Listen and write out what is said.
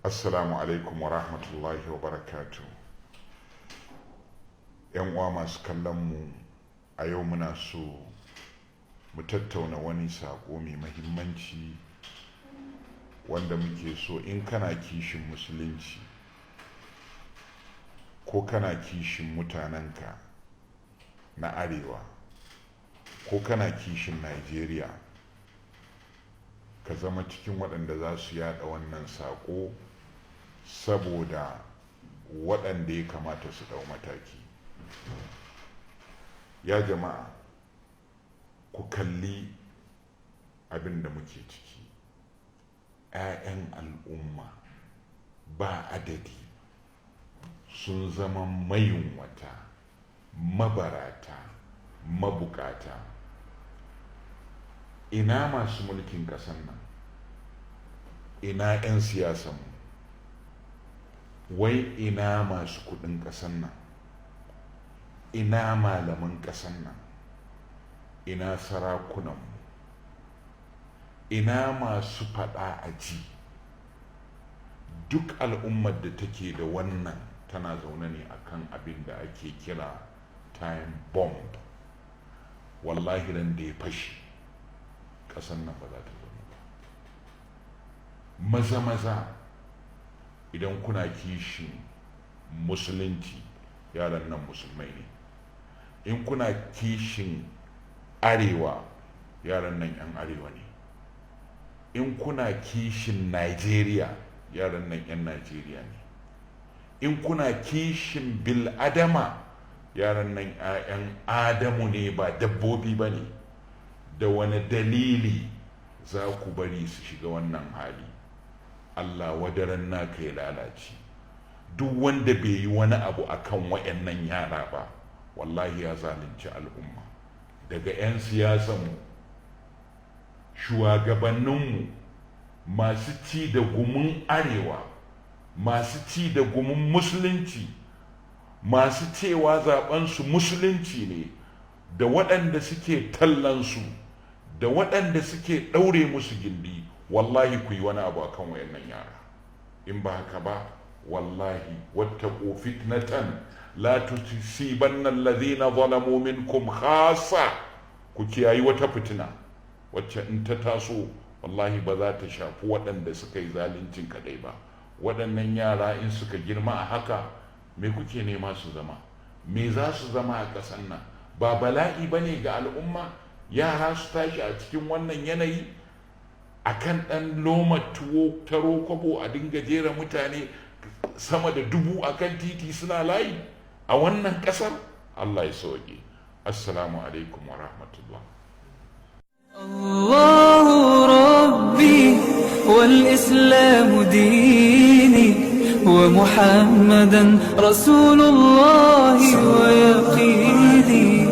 Assalamu alaikum wa rahmatullahi wa barakatu. ‘Yan uwa masu kallon mu, a yau muna so mu tattauna wani saƙo mai mahimmanci wanda muke so in kana kishin Musulunci ko kana kishin mutanenka na Arewa ko kana kishin Najeriya, ka zama cikin waɗanda za su yada wannan saƙo saboda waɗanda ya kamata su ɗau mataki. Ya jama'a, ku kalli abin da muke ciki. 'Ya'yan al'umma ba adadi sun zama mayunwata, mabarata, mabukata. Ina masu mulkin ƙasar nan? Ina 'yan siyasanmu? Wai ina masu kudin ƙasar nan? Ina malaman ƙasar nan? Ina sarakunanmu? Ina masu faɗa a ji? Duk al'ummar da take da wannan tana zaune ne akan abin da ake kira time bomb. Wallahi ran da ya fashi, ƙasar nan ba za ta zaune ba. Maza maza, idan kuna kishin Musulunci, yaran nan Musulmai ne. In kuna kishin Arewa, yaran nan 'yan Arewa ne. In kuna kishin Nigeria, yaran nan 'yan Nigeria ne. In kuna kishin bil'adama, yaran nan 'ya'yan Adamu ne, ba dabbobi ba ne. Da wani dalili za ku bari su shiga wannan hali? Allah wadaran naka ya lalace. Duk wanda bai yi wani abu akan wayannan yara ba, wallahi ya zalunci al'umma. Daga 'yan siyasanmu, shugabanninmu, masu ci da gumin Arewa, masu ci da gumin Musulunci, masu cewa zaɓensu Musulunci ne, da waɗanda suke tallansu, da waɗanda suke ɗaure musu gindi, wallahi ku yi wani abu akan wayannan yara. In ba haka ba, wallahi واتقوا فتنة لا تصيبن الذين ظلموا منكم خاصة. Ku kiyayi wata fitina wacce in ta taso, wallahi ba za ta shafi waɗanda suka yi zaluncin kaɗai ba. Waɗannan yara in suka girma a haka, me kuke nema su zama? Me za su zama a ƙasar nan? Ba bala'i ba ne ga al'umma yara su tashi a cikin wannan yanayi, akan ɗan loma tuwo taro kwabo a dinga jera mutane sama da 1000 akan titi suna layi a wannan ƙasar? Allah ya sauke. Assalamu alaikum wa rahmatullah. الله ربي والإسلام ديني ومحمدا رسول الله ويقيني.